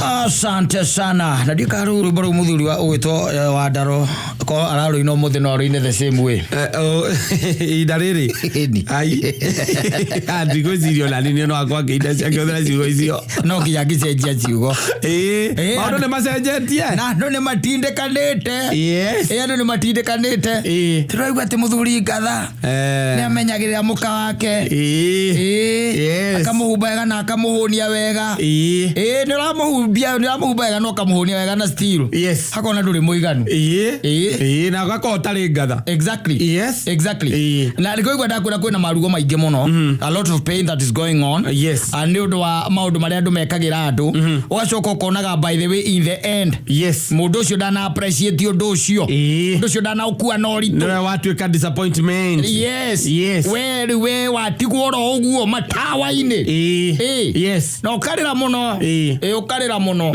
Asante sana. Na ndika rĩu rwĩmbo rũu mũthuri wa ũgwĩtwo wa Ndaro ko ararũina ũmũthĩ no arũine the same way. Ihinda rĩrĩ. Ĩni. Ai, ndigwĩciria ona niĩ no akwa ngĩinda ciakĩhũthĩra ciugo icio. No nginya ngĩcenjia ciugo. Ĩĩ, Ĩĩ, maũndũ nĩ macenjetie. Na andũ nĩ matindĩkanĩte. Yes. Ĩĩ, andũ nĩ matindĩkanĩte. Ĩĩ. Tũraigua atĩ mũthuri ngatha nĩ amenyagĩrĩra mũka wake. Ĩĩ. Ĩĩ. Yes. Akamũhumba wega na akamũhũnia wega. Ĩĩ. Ĩĩ, nĩ ũramũhumbia, nĩ ũramũhumba wega na ũkamũhũnia wega na still. Yes. Hakona ndũrĩ mũiganu. Ĩĩ. Ĩĩ. Ĩĩ, na ũgakorwo ũtarĩ ngatha. Exactly. Yes. Exactly. Ĩĩ. Na nĩkũigua ndakwĩra kwĩna marugo maingĩ mũno. A lot of pain that is going on. Yes. Ah, nĩ ũndũ wa maũndũ marĩa andũ mekagĩra andũ. Ũgacoka ũkonaga by the way in the end Yes. mũndũ ũcio ndana appreciate ũndũ ũcio. Ĩĩ. Ũndũ ũcio ndanaũkua na ũritũ. Nĩwe watuĩka disappointment. Yes. Yes. We rĩu we watigwo oro ũguo matawa-inĩ. Ĩĩ. Ĩĩ. Yes. Na ũkarĩra mũno. Ĩĩ. Ĩĩ ũkarĩra mũno.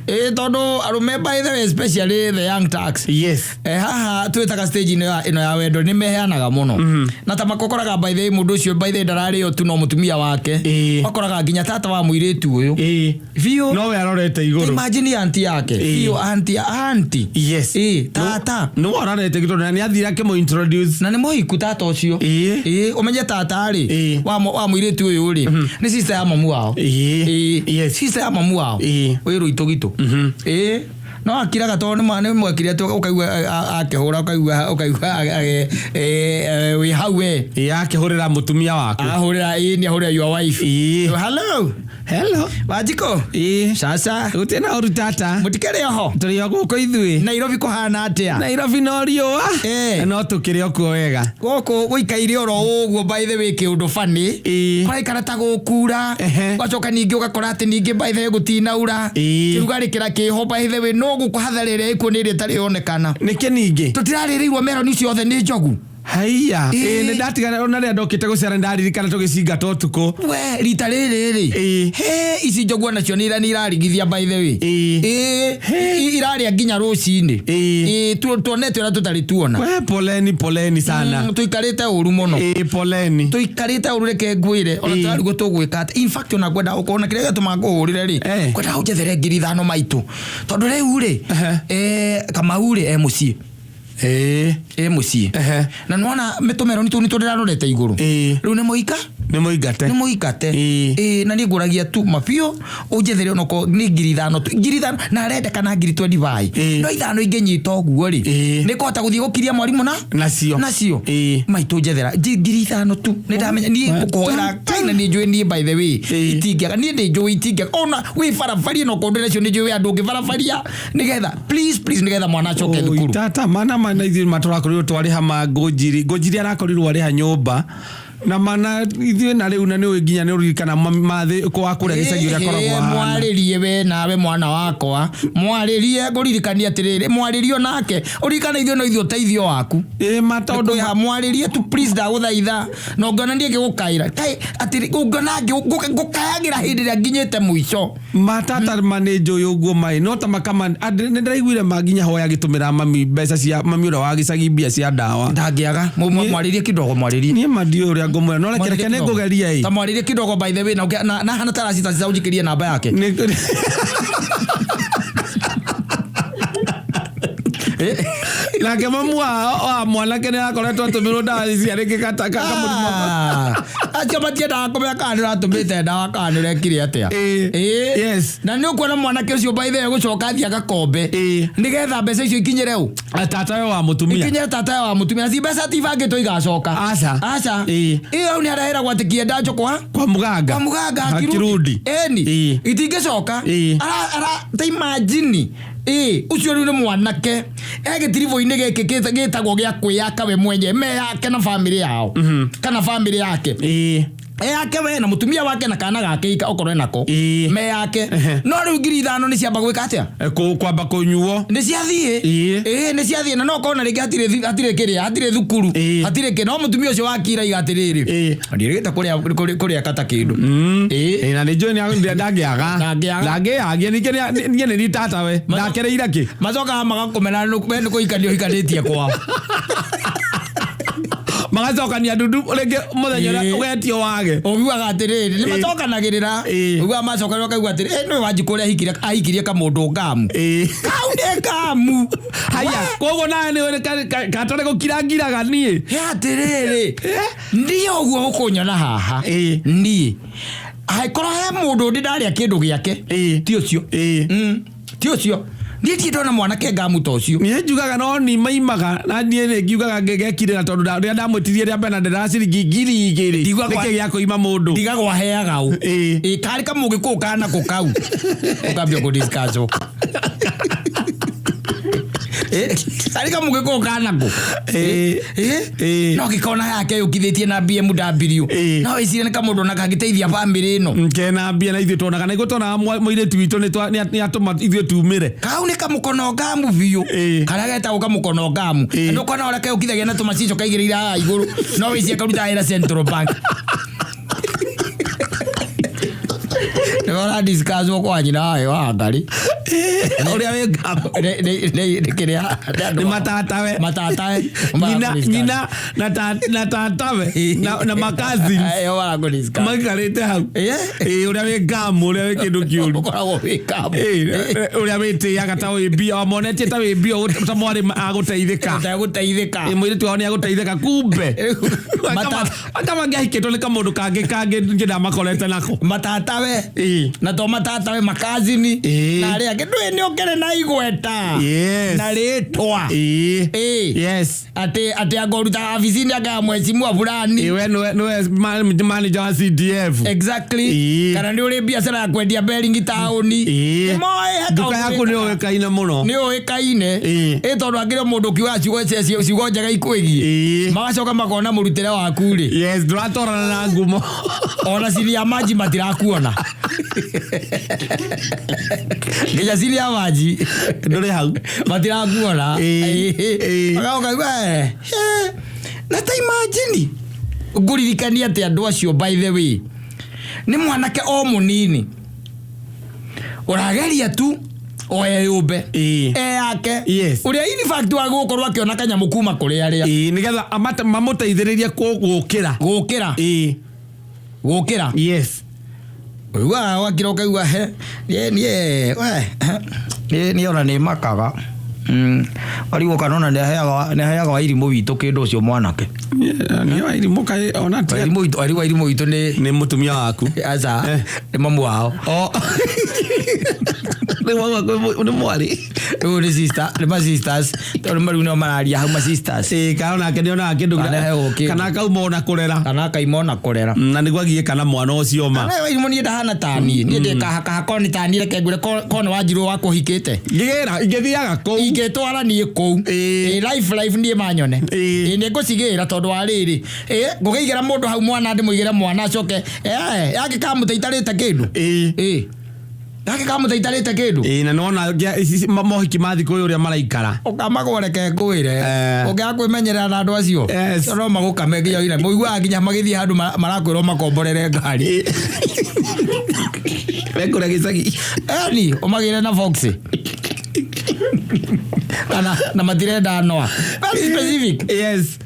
Ĩĩ tondũ arũme by the way especially the young tax. Yes. Haha twĩtaga stage ĩno ya wendo nĩ meheanaga mũno na ta makokoraga by the way mũndũ ũcio by the way ndararĩo tu no mũtumia wake. Ĩĩ. Wakoraga nginya tata wa mũirĩtu ũyũ. Ĩĩ. Biũ. Nowe arorete igũrũ. Imagine auntie yake. Ĩĩ. Biũ auntie auntie. Yes. Ĩĩ tata. Nĩwe ũrorete igũrũ na nĩ athire akĩmũ introduce. Na nĩ mũhiku tata ũcio. Ĩĩ. Ĩĩ ũmenye tata rĩ Ĩĩ. wa mũirĩtu ũyũ rĩ nĩ sister ya mamu wao. Ĩĩ. Ĩĩ. Yes. Sister ya mamu wao. Ĩĩ. Wĩ rũitũ gitũ. Ĩĩ. No akiraga tondũ nĩ mwekire atĩ ũkaigua akĩhũra ũkaigua wĩ hau we. Ĩĩ, akĩhũrĩra mũtumia waku. Ahũrĩra ĩĩ nĩ ahũrĩra your wife. Ĩĩ. Hello. Hello. Wanjikũ. Ĩĩ. Sasa. Gũtirĩ na ũru tata. Mũtikĩrĩ oho. Tũrĩ o gũkũ ithuĩ. Nairobi kũhana atĩa? Nairobi no riũa. Ĩĩ. No tũkĩrĩ o kuo wega. Gũkũ gũikaire oro ũguo by the way kĩũndũ funny. Ĩĩ. Kũraikara ta gũkura. Ehe. Ũgacoka ningĩ ũgakora atĩ ningĩ by the way gũtinaura. Ĩĩ. Kĩrugarĩ kĩra kĩho by the way no gũkũ hathara ĩrĩa ĩkuo nĩ ĩrĩa ĩtarĩ yonekana. Nĩkĩ ningĩ? Tũtirarĩrĩirwo meroni ciothe nĩ njogu. Haiya. Ĩĩ. Ĩĩ, nĩ ndatigana ona rĩrĩa ndokĩte gũcera nĩ ndaririkana tũgĩcingata ũtukũ. We rita rĩrĩ rĩ. Ĩĩ. He ici njogu onacio nĩ irarigithia by the way. Ĩĩ. Ĩĩ. Irarĩa nginya rũcinĩ. Ĩĩ. Ĩĩ tuonete ũrĩa tũtarĩ tuona. We poleni poleni sana. Tũikarĩte ũru mũno. Ĩĩ, poleni. Tũikarĩte ũru reke ngwĩre ona Ĩĩ. tũrarigwo tũgwĩka atĩa. In fact ona ngwenda ũkona kĩrĩa gĩatũma ngũhũrĩre rĩ. Eh. Ngwenda ũnjethere 5,000 maitũ. Tondũ rĩu rĩ Kamau rĩ e mũciĩ. Ĩĩ. E mũciĩ. Ehe. Na nĩwona mĩtũmeroni tũu nĩtwo ndĩrarorete igũrũ. Ĩĩ. Rĩu nĩ mũika? Nĩ mũingate. Nĩ mũingate. Ĩĩ. Ĩĩ na niĩ ngũragia tu mabiũ ũnjethere onokorwo nĩ 5,000 tu. 5,000 na arendekana ngiri 25. Ĩĩ. No 5 ingĩnyita ũguo rĩ. Ĩĩ. Nĩ ngũhota gũthiĩ gũkiria mwarimũ na? Nacio. Nacio. Ĩĩ. Maitũ njethera 5,000 tu. Nĩ ndamenya niĩ ngũkũhoera Ngai na nĩ njũĩ niĩ by the way. Ĩĩ. Itingĩaga niĩ nĩ njũĩ itingĩaga. Ona wĩ barabaria no kũndũ nacio nĩ njũĩ wĩ andũ ũngĩbarabaria nĩgetha please please nĩgetha mwana acoke Oi, thukuru. tata mana mana ithuĩ matũrakorirwo twarĩha ma ngũnjiri ngũnjiri arakorirwo arĩha nyũmba na mana ithuĩ na rĩu na nĩũĩ nginya nĩ ũririkana mathĩ wa kũrĩa gĩcagi ũrĩa akoragwo ahana. Mwarĩrie we nawe mwana wakwa mwarĩrie ngũririkania atĩrĩrĩ mwarĩrie onake ũririkane ithuĩ no ithuĩ ũteithio waku. Ĩĩ ma tondũ Kwĩha mwarĩrie tu please ndagũthaitha na ũngĩona niĩ ngĩgũkaĩra kaĩ atĩrĩ ũngĩona ngũkayagĩra hĩndĩ ĩrĩa nginyĩte mũico. Matata ma nĩ njũĩ ũguo maĩ no ta makama nĩ ndĩraiguire ma nginya hoya agĩtũmĩra mami mbeca cia mami ũrĩa wa gĩcagi mbia cia ndawa. Ndangĩaga mwarĩrie kidogo mwarĩrie. Niĩ ma ndiũĩ ũrĩa ngũmwĩra no reke reke nĩ ngũgeria ĩ. Ta mwarĩrie kidogo by the way na hana taracita cica ũnjikĩrie namba yake. Nake mamu wa mwanake nĩ akoretwo atũmĩrwo ndawa cia rĩngĩ kamũrimũ. Acio matiendaga kũmenya kana nĩ ũratũmĩte ndawa kana nĩ ũrekire atĩa. Ĩĩ. Ĩĩ. Yes. Na nĩ ũkuona mwanake ũcio by the way gũcoka athiĩ agakombe. Ĩĩ. Nĩgetha mbeca icio ikinyĩre ũ? Tata we wa mũtumia. Ikinyĩre tata wa mũtumia. Na ci mbeca tibangĩtwo igacoka. Aca. Aca. Ĩĩ. Ĩĩ hau nĩ harĩa heragwo atĩ kĩenda njũkwa. Kwa mũganga. Kwa mũganga Hakirundi. Ĩni. Ĩĩ. Itingĩcoka. Ĩĩ. Ara ta imagine. Ĩĩ ũcio rĩu nĩ mwanake e gĩtiribũ-inĩ gĩkĩ gĩtagwo gĩa kwĩyaka we mwenyewe meyake na bamĩrĩ yao kana bamĩrĩ yake. Ĩĩ. Eyake we na mũtumia wake na kana gake ika okorwo enako. Ĩĩ. Meyake. Ehe. No rĩu 5,000 nĩ ciamba gwĩka atĩa? Kwamba kũnyuo. Nĩ ciathiĩ. Ĩĩ. Ĩĩ nĩ ciathiĩ na no ũkorwo na rĩngĩ hatirĩ kĩrĩa hatirĩ thukuru. Ĩĩ. Hatirĩ kĩ no mũtumia ũcio wakira iga atĩrĩrĩ. Ĩĩ. Ndiĩrĩgĩte kũrĩa kata kĩndũ. Ĩĩ. Ĩĩ, na nĩ njũĩ ndangĩaga. Ndangĩaga. Ndangĩagia ningĩ niĩ nĩ niĩ tata we. Ndakereire kĩ? Macokaga magakũmena we nĩ kũhikania ũhikanĩtie kwao. Magacokania ndundu rĩngĩ mũthenya ũrĩa Ĩĩ. ũgetio wage. Ũiguaga atĩrĩrĩ, nĩ Ĩĩ. macokanagĩrĩra. Ĩĩ. Ũiguaga macokanĩrĩra, ũkaigua atĩrĩ, "Ĩ, nĩwe Wanjikũ ũrĩa ahikirie kamũndũ ngamu." Ĩĩ. Kau nĩ ngamu. Haya, koguo nawe nĩ katarĩ gũkira ngiraga niĩ. He atĩrĩrĩ, niĩ ũguo ũkũnyona haha, Ĩĩ. niĩ angĩkorwo he mũndũ ndĩ ndarĩa kĩndũ gĩake, Ĩĩ. ti ũcio. Ĩĩ. Ti ũcio. Niĩ ndirĩ ndona mwanake ngamu ta ũcio. Niĩ njugaga no ni maimaga na niĩ nĩ ngiugaga ngekirĩra tondũ rĩrĩa ndamwĩtirie rĩa mbere na ndĩra ciringi 2000. Ndigua Nĩkĩ gĩa kũima mũndũ? Ndigagwo aheaga ũ. Ĩĩ. Ĩ, karĩ kamũgĩkũyũ kana kũ kau ũkambia kũ discuss ũ. Ĩ, karĩ kamũgĩkũyũ kana kũ. Ĩĩ. Ĩ? Ĩĩ. No gĩkona yake yũkithĩtie na BMW. Ĩĩ. No wĩcirie nĩ kamũndũ ona kangĩteithia bamĩrĩ ĩno. Kena mbia na ithuĩ tuonaga na ithuĩ tuonaga mũirĩtu witũ nĩ atũma ithuĩ tumĩre. Kau nĩ kamũkono ngamu biũ. Ĩĩ. Karĩa getagwo kamũkono ngamu. Ĩĩ. Na ũkona ũrĩa keyũkithagia na tũmacicio kaigĩrĩire haha igũrũ. No wĩcirie karuta wĩra Central Bank. Nĩ ũra discuss kwa nyina wayo wa Ngarĩ. Ũrĩa wĩ ngamu. Nĩ kĩrĩa Nĩ matatawe. Matatawe. Nyina nyina na na tatawe na makazi maikarĩte hau. Ĩĩ. Ĩĩ, ũrĩa wĩ ngamu, ũrĩa wĩ kĩndũ kĩũru. Ũkoragwo wĩ ngamu. Ĩĩ, ũrĩa wĩtĩaga ta wĩ mbia wamonetie ta wĩ mbia ta mwarĩ agũteithĩka. Ũtegũteithĩka. Ĩ, mũirĩtu wao nĩ agũteithĩka kumbe. Aka mangĩahikĩtwo nĩ kamũndũ kangĩ kangĩ njĩ ndamakorete nako. Matatawe. Ĩĩ. Na to matatawe, makazini Ĩĩ. na arĩa angĩ ndũĩ nĩ ũkĩrĩ na igweta Yes. na rĩtwa. Ĩĩ. Ĩĩ. Yes. Atĩ anga ũrutaga wabici-inĩ anga mheshimiwa fulani. Ĩĩ, we nĩwe manager wa CDF. Exactly. Ĩĩ. Kana nĩ ũrĩ biacara ya kwendia bearing taũni. Ĩĩ. Nĩmoĩ he Nduka kaũndũ yaku nĩ wĩkaga. ũĩkaine mũno. Nĩ ũĩkaine. Ĩĩ. Ĩ, tondũ akĩrĩ mũndũ ũkiugaga ciugo njega ikwĩgiĩ, Ĩĩ. magacoka makona mũrutĩre waku rĩ, Yes, ndũratwarana na ngumo. Ona cini ya maji matirakuona, nginya cini ya maji Ndũrĩ hau. Matirakuona. Ĩĩ, ĩĩ. Magaũkaigua na ta imagine ngũririkania atĩ andũ acio, by the way, nĩ mwanake o mũnini ũrageria tu o eyũmbe, Ĩĩ. eyake, Yes. ũrĩa in fact wa gũkorwo akĩona kanyamũ kuma kũrĩ arĩa Ĩĩ, nĩgetha mamũteithĩrĩrie gũkĩra. Gũkĩra. Ĩĩ. Gũkĩra. Yes. Ũiguaga wakĩra ũkaigua he niĩ niĩ we niĩ niĩ ona nĩ makaga. Warigwo kana ona nĩ aheaga wairimũ witũ kĩndũ ũcio mwanake. Nĩ wairimũ kaĩ ona ti Wairimũ witũ, wairimũ witũ nĩ Nĩ mũtumia waku. Aca. Eh. Nĩ mamu wao. O. Nĩ mwaku, nĩ mwarĩ. Rĩu nĩ sister, nĩ ma sisters, tondũ marĩu nĩo mararia hau, ma sisters. Ĩĩ, kana onake nĩ onaga kĩndũ. Kana aheo kĩndũ. Kana akauma ona kũrera. Kana akaima ona kũrera. Na nĩguo agiĩ kana mwana ũcio ma. Kana wairimũ niĩ ndahana taniĩ, niĩ ndĩ kahakaha ko nĩ taniĩ, reke ngwĩre ko nĩ Wanjirũ wakũhikĩte. Ngĩgĩra ingĩthiaga kũu. Ingĩtwara niĩ kũu. Ĩĩ. Ĩ, life life niĩ manyone. Ĩĩ. Ĩ, nĩ ngũcigĩra tondũ wa rĩrĩ, ĩ ngũkĩigĩra mũndũ hau mwana, ndĩmũigĩre mwana acoke yangĩkamũte itarĩte kĩndũ. Ĩĩ. Ĩ, yangĩkamũte itarĩte kĩndũ. Ĩĩ, na nĩwona mohiki ma thikũ ũyũ ũrĩa maraikara. Ũkamagwo, reke ngwĩre, Eh. ũngĩaga kwĩmenyerera na andũ acio, Yes. no magũkame nginya ina mũiguaga nginya magĩthiĩ handũ marakwĩrwo makomborere ngari. Mekũrĩa gĩcagi. Eni ũmagĩre na Fox kana na matirenda noa, very specific. Yes.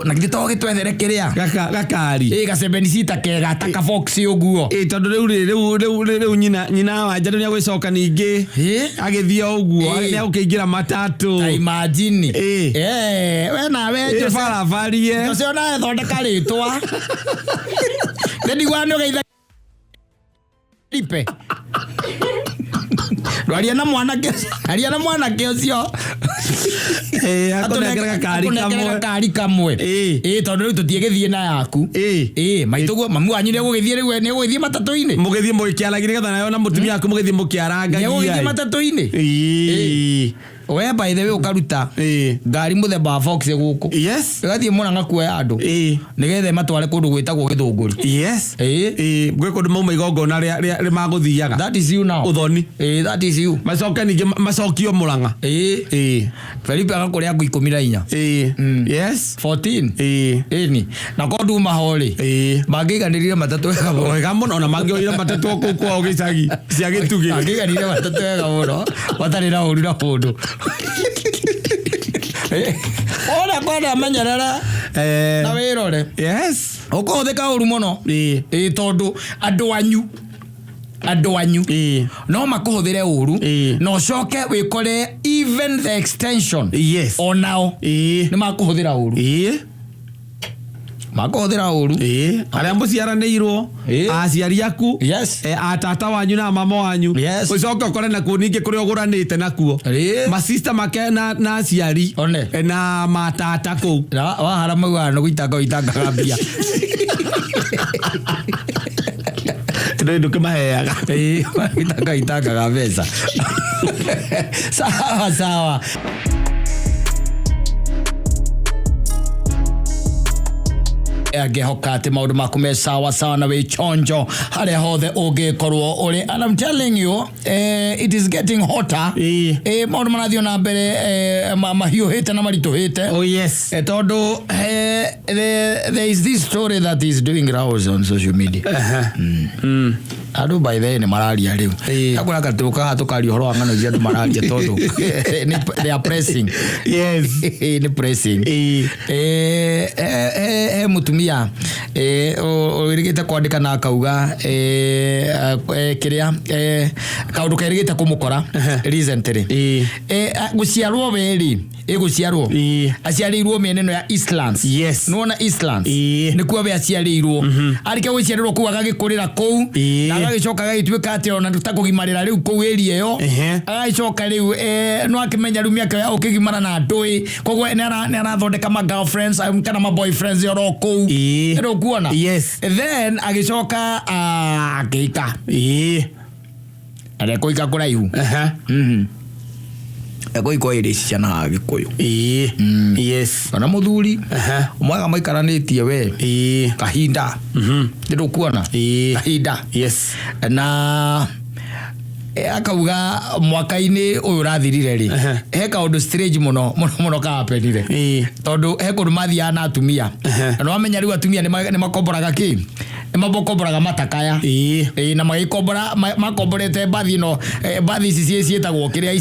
Na githĩ to gĩtwethere kĩrĩa Gakari. Ĩ, gacebeni cita kega ta ka Fox ũguo. Ĩ, tondũ rĩu rĩ rĩu rĩu rĩu nyina wa Njaru nĩagwĩcoka ningĩ Ĩ? agĩthiĩ o ũguo. Ĩ. Nĩagũkĩingĩra matatũ. Ta imagine. Ĩ. Eh, we nawe Ĩ, Jose. barabarie. Jose onawe thondeka rĩtwa nĩ ndiguaga nĩ ũgeitha Felipe. Ndwaria na mwanake, aria na mwanake ũcio. Ĩ, akũnengere gakari Akũnengere kamwe. gakari kamwe. Ĩ. Ĩ, tondũ rĩu tũtiĩgĩthiĩ na yaku. Ĩ. Ĩ, maitũguo mamu wanyu nĩegũgĩthiĩ, rĩu nĩegũgĩthiĩ matatũ-inĩ. Mũgĩthiĩ mũgĩkĩaragia nĩgetha nayo na mũtumia waku mũgĩthiĩ mũkĩarangagia. Nĩegũgĩthiĩ matatũ-inĩ. Ĩ. We, by the way, ũkaruta Ĩ. ngari mũthemba wa Fox gũkũ, Yes. ĩgathiĩ Mũrang'a kuoya andũ Ĩ. nĩgetha ĩmatware kũndũ gwĩtagwo Gĩthũngũri. Yes. Ĩ. Ĩ, gwĩ kũndũ mauma igongona rĩa magũthiaga. That is you now. Ũthoni. Ĩ, that is you. Macoke ningĩ macokio Mũrang'a. Ĩ. Ĩ. Felipe agakũrĩa ngũ 14. Ĩ. Yes. 14. Ĩ. Ĩni na ko nduma ho rĩ, Ĩ. mangĩiganĩrire matatũ wega mũno. Wega mũno, ona mangĩoire matatũ o kũu kwao gĩcagi cia gĩtugĩ. Mangĩiganĩrire matatũ wega mũno matarĩ na ũru na mũndũ. Ona kwenda menyerera na wĩrore. Yes. Ũkũhũthĩka ũru mũno. Ĩĩ. Ĩĩ, tondũ andũ anyu Ĩĩ. no makũhũthĩre ũru Ĩĩ. na ũcoke wĩkore even the extension Yes. onao Ĩĩ. nĩ makũhũthĩra ũru. Ĩĩ. Makũhũthĩra ũru. Ĩĩ, arĩa mũciaranĩirwo, Ĩĩ. aciari aku, Yes. atata wanyu na mama wanyu. Yes. Ũcoke ũkore nakuo ningĩ kũrĩa ũgũranĩte nakuo, Ĩĩ. masista make na aciari, One. na matata kũu. Na wahara maugaga nĩ gũitanga ũitangaga mbia. Ndũ ndũkĩmaheaga. Ĩĩ, gũitanga ũitangaga mbeca. Sawa sawa. Angĩhoka atĩ maũndũ maku me sawa sawa na wĩ chonjo harĩa hothe ũngĩkorwo ũrĩ. And I'm telling you, it is getting hotter. Ĩĩ. Maũndũ marathiĩ na mbere mahiũhĩte na maritũhĩte. Oh yes. Tondũ there is this story that is doing rounds on social media. Andũ by the way nĩ mararia rĩu. Ĩĩ. Akũra gatũka tũkaria ũhoro wa ng'ano iria andũ mararia tondũ they are pressing. Yes. Nĩ pressing. Ĩĩ. He mũtumia wĩrĩgĩte kwandĩka na akauga kĩrĩa kaũndũ kerĩgĩte kũmũkora recently. Ĩĩ. Gũciarwo we rĩ, ĩgũciarwo Ĩĩ. aciarĩirwo mĩena ĩno ya Eastlands. Yes. Nĩwona Eastlands? Ĩĩ. Nĩkuo we aciarĩirwo. Arĩkia gũciarĩrwo kũu, agagĩkũrĩra kũu Ĩĩ. na agagĩcoka agagĩtuĩka atĩ ona ta kũgimarĩra rĩu kũu area ĩyo. Agagĩcoka rĩu no akĩmenya rĩu mĩaka ya ũkĩgimara na ndũĩ, koguo nĩ arathondeka ma girlfriends kana ma boyfriends oro kũu. Ĩĩ. Nĩ ũkuona? Yes. Then agĩcoka akĩika na ndekũika kũraihu. Ekũika ĩrĩ ici ciana Gĩkũyũ. Ĩĩ. Yes. Ona mũthuri mwega maikaranĩtie we kahinda, nĩ ndũkuona? Ĩĩ. Kahinda. Yes. Na akauga mwaka-inĩ ũyũ ũrathirire rĩ, he kaũndũ strange mũno mũno mũno kahapenire. Tondũ he kũndũ mathiaga na atumia, na nĩwamenya rĩu atumia nĩ makomboraga kĩ, nĩ makomboraga matakaya. Ĩĩ. Ĩĩ, na magĩkombora makomborete mbathi ĩno, mbathi ici ciĩtagwo kĩrĩa,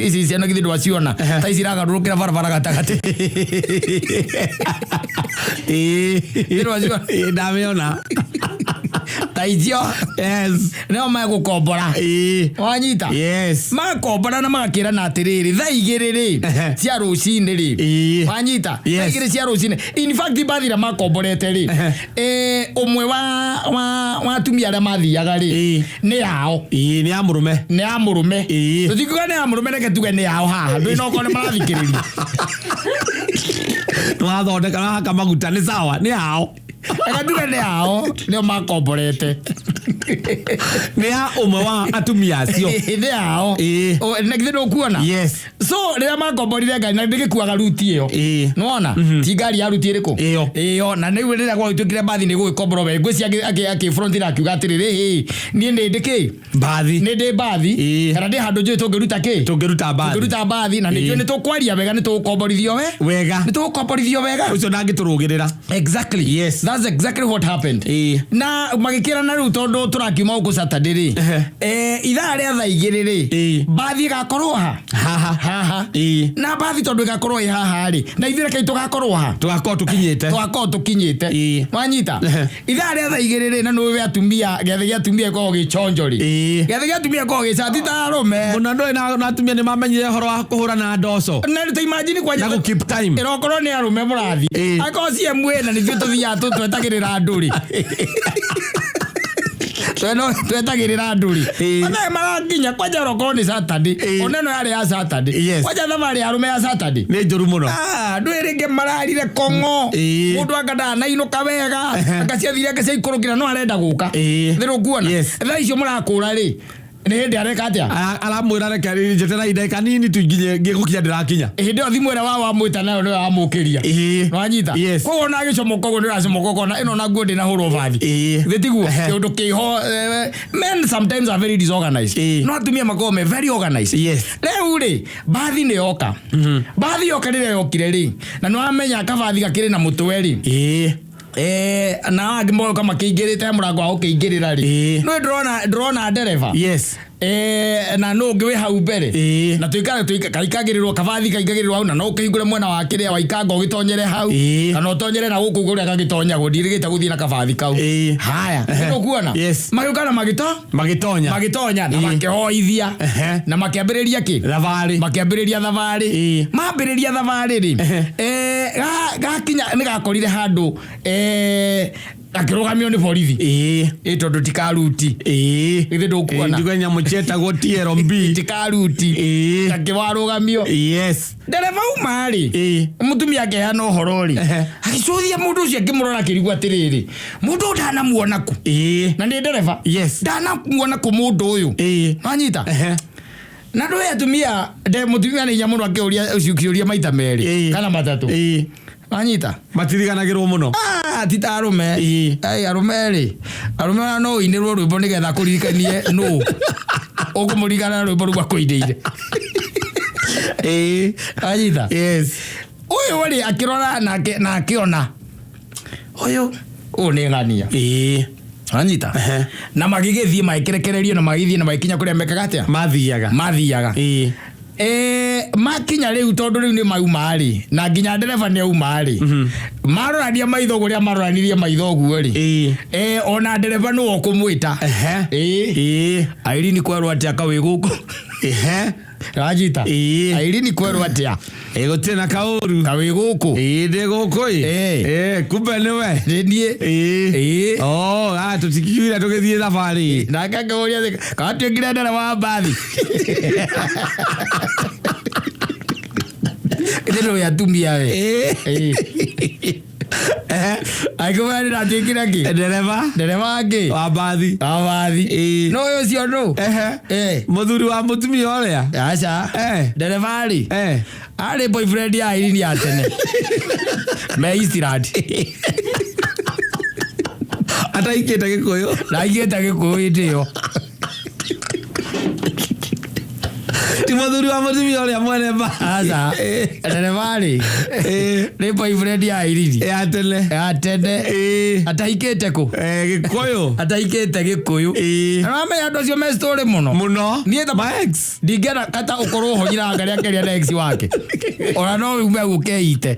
ici ciana githĩ ndwaciona ta ici iragarũrũkĩra barabara gatagatĩ? Ĩĩ. Ndwaciona? Ĩĩ, ndamĩona. Ta icio. Yes. Nĩo megũkombora. Wanyita? Yes. Makombora na magakĩrana atĩrĩrĩ, thaa 2 rĩ cia rũcinĩ rĩ. Wanyita? Yes. Thaa 2 cia rũcinĩ. In fact, mbathi ĩrĩa makomborete rĩ, ũmwe wa atumia arĩa mathiaga rĩ, nĩ yao. Ĩĩ, nĩ ya mũrũme. Nĩ ya mũrũme. Tũtingiuga nĩ ya mũrũme, reke tuge nĩ yao haha ndũĩ nokorwo nĩ marathikĩrĩria. Nĩwathondeka, wahaka maguta, nĩ sawa, nĩ yao. Reke tuge nĩ yao, nĩo makomborete. Nĩ ya ũmwe wa atumia acio. Nĩ yao. Na githĩ ndũkuona? Yes. So rĩrĩa makomborire ngari na ndĩgĩkuaga ruti ĩyo. Nĩwona ti ngari ya ruti ĩrĩkũ? Ĩyo. Ĩyo. Na rĩu rĩrĩa gwagĩtuĩkire mbathi nĩ gũgĩkomborwo we, ngwĩciria akĩfrontira akiuga atĩrĩrĩ, hĩ, niĩ nĩ ndĩ kĩ? Mbathi. Nĩ ndĩ mbathi. Kana ndĩ handũ njũĩ tũngĩruta kĩ? Tũngĩruta mbathi. Tũngĩruta mbathi na nĩ njũĩ nĩ tũkwaria wega, nĩ tũgũkomborithio we Wega. nĩ tũgũkomborithio wega. Ũcio ndangĩtũrũgĩrĩra. Exactly. Yes. That's exactly what happened. Na magĩkĩrana rĩu tondũ tũrakiuma gũkũ Saturday rĩ, ithaa rĩa thaa 2 rĩ, mbathi ĩgakorwo ha? Haha. Haha. Na mbathi tondũ ĩgakorwo ĩ haha rĩ, na ithuĩ rekei tũgakorwo ha? Tũgakorwo tũkinyĩte. Tũgakorwo tũkinyĩte. Wanyita? Ithaa rĩa thaa 2 rĩ, na nĩũĩ atumia, gĩathĩ gĩa atumia gĩkoragwo gĩchonjo rĩ. Gĩathĩ gĩa atumia gĩkoragwo gĩcati ta arũme. Mũno ndũĩ na atumia nĩ mamenyire ũhoro wa kũhũra na ndoco Na ta imagine kwanja na gũ keep time. Ĩrokorwo nĩ arũme mũrathi, akorwo CMA na nithuĩ tũthiaga twetagĩrĩra andũ rĩ, twetagĩrĩra andũ rĩ, mathaa marakinya kwanja orokorwo nĩ Saturday. Ona ĩno yarĩ ya Saturday. Kwanja thabarĩ ya arũme ya Saturday Nĩ njũru mũno. Ah, andũ rĩngĩ mararire kong'o. Mũndũ anga ndanainũka wega, anga ciathire, anga ciaikũrũkĩra, no arenda gũka. Thĩ Yes. thaa icio mũrakũra rĩ, nĩ hĩndĩ areka atĩa? Aramwĩra reke njeterera ndagĩka nini tu nginye ngĩgũkinya ndĩrakinya. Hĩndĩ ĩyo thimũ ĩrĩa wamwĩta nayo nĩyo yamũkĩria. Nĩwanyita? Yes. Koguo ona agĩcomoka ũguo nĩũracomoka ũkona ĩno na nguo ndĩnahũrwo bathi. Thĩ tiguo? Kĩũndũ kĩho, men sometimes are very disorganized. No atumia makoragwo me very organized. Rĩu rĩ, mbathi nĩ yoka. Mbathi yoka, rĩrĩa yokire rĩ, na nĩwamenya kabathi gakĩrĩ na mũtwe rĩ, na angĩ moka makĩingĩrĩte he mũrango wa gũkĩingĩrĩra rĩ, no ndĩrona ndereba. Yes. Na nũ ũngĩ wĩ hau mbere. Na tuikare kaikagĩrĩrwo kabathi, kaingagĩrĩrwo hau, na no ũkĩhingũre mwena wa kĩrĩa waikanga ũgĩtonyere hau, kana ũtonyere na gũkũ kũrĩa gagĩtonyagwo. Ndirĩgĩte gũthiĩ na kabathi kau. Haya, nĩũkuona. Magĩũka na magĩto Magĩtonya. Magĩtonya na makĩhoithia na makĩambĩrĩria kĩ? Thabarĩ. Makĩambĩrĩria thabarĩ. Mambĩrĩria thabarĩ rĩ, gakinya nĩ gakorire handũ, gakĩrũgamio nĩ borithi. Ĩ tondũ ti karuti. Githĩ ndũkuona? Njuge nyamũ cietagwo TLB. Ti karuti. Gakĩwarũgamio. Ndereba uma rĩ, mũtumia akĩheana ũhoro rĩ, agĩcũthia mũndũ ũcio, akĩmũrora, akĩrigwo atĩrĩrĩ, mũndũ ũyũ ndanamuona ku? Na nĩ ndereba. Ndanamuona kũ mũndũ ũyũ? Wanyita? Na ndũĩ atumia nde mũtumia nĩ hinya mũno akĩũria ũcio kĩũria maita merĩ kana matatũ. Wanyita? Matiriganagĩrwo mũno. Ah, ti ta arũme. Ai, arũme rĩ, arũme ona no ũinĩrwo rwĩmbo nĩgetha kũririkanie nũ ũkũmũririkana na rwĩmbo rũu akũinĩire. Wanyita? Yes. Ũyũ rĩ, akĩrora nake na akĩona ũyũ ũyũ nĩ ng'ania. Wanyita? Na magĩgĩthiĩ magĩkĩrekererio na magĩthiĩ na magĩkinya kũrĩa mekaga atĩa? Mathiaga. Mathiaga. Makinya rĩu, tondũ rĩu nĩ mauma rĩ, na nginya ndereba nĩ auma rĩ, marorania maitho kũrĩa maroranirie maitho ũguo rĩ, ona ndereba nĩwe ũkũmwĩta. Airini, kwerwo atĩa kawĩ gũkũ? Wanyita? Airini, kwerwo atĩa? Ĩ, gũtirĩ na kaũru. Kawĩ gũkũ? Ĩ, ndĩ gũkũ ĩ. Kumbe nĩwe. Nĩ niĩ. Oh, ah, tũtikiugire tũgĩthiĩ thabarĩ. Nake akĩmũria atĩ kawatuĩkire ndereba wa mbathi. Ĩthĩ nĩ atumia we. Akĩmwĩra nĩ ndatuĩkire kĩ? Ndereba. Ndereba wa kĩ? Wa mbathi. Wa mbathi. No ũyũ ũcio nũ? Mũthuri wa mũtumia ũrĩa. Aca. Ndereba rĩ, arĩ boyfriend ya Irene ya tene me Eastland. Ataikĩte Gĩkũyũ. Na aigĩte Gĩkũyũ hĩndĩ ĩyo. Ti mũthuri wa mũtumia ũrĩa mwene mbathi. Aca, ndereba rĩ, nĩ boyfriend ya Irene Ya tene. Ya tene. Atahikĩte kũ? Gĩkũyũ. Atahikĩte Gĩkũyũ. Na wamenya andũ acio me story mũno. Mũno. Niĩ ta My ex. Ndingĩenda kata ũkorwo ũhonyiraga ngarĩa kĩrĩa na ex wake, ona no ume ũkeite.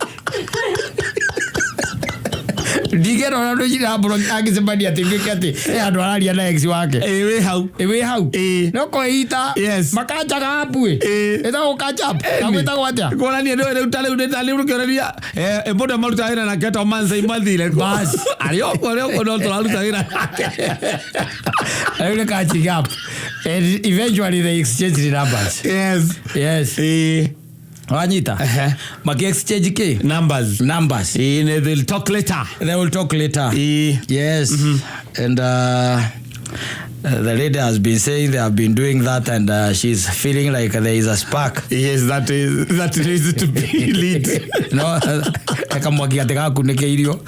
Ndingĩenda ona ndũcira mbũro angĩcemania atĩ ngĩke atĩ he handũ araria na ex wake. Ĩ, wĩ hau. Ĩ, wĩ hau. No kwĩita. Makanjaga apu ĩ. Ĩtagwo catch up. Gagwĩtagwo atĩa? Kuonania nĩ rĩu ta rĩu nĩ ta rĩu rũkĩonania mũndũ maruta wĩra nake to Mansa mathire. Bas. Arĩ okuo no tũraruta wĩra nake. Rĩu nĩ catching up and eventually they exchange the numbers. Yes. Wanyita? Maki exchange kĩ? Numbers. Numbers. Ĩ, they'll talk later. They will talk later. Yes. And the lady has been saying they have been doing that and she's feeling like there is a spark. Yes, that needs to be lit. No, ekamwaki gati gakunĩkĩirio.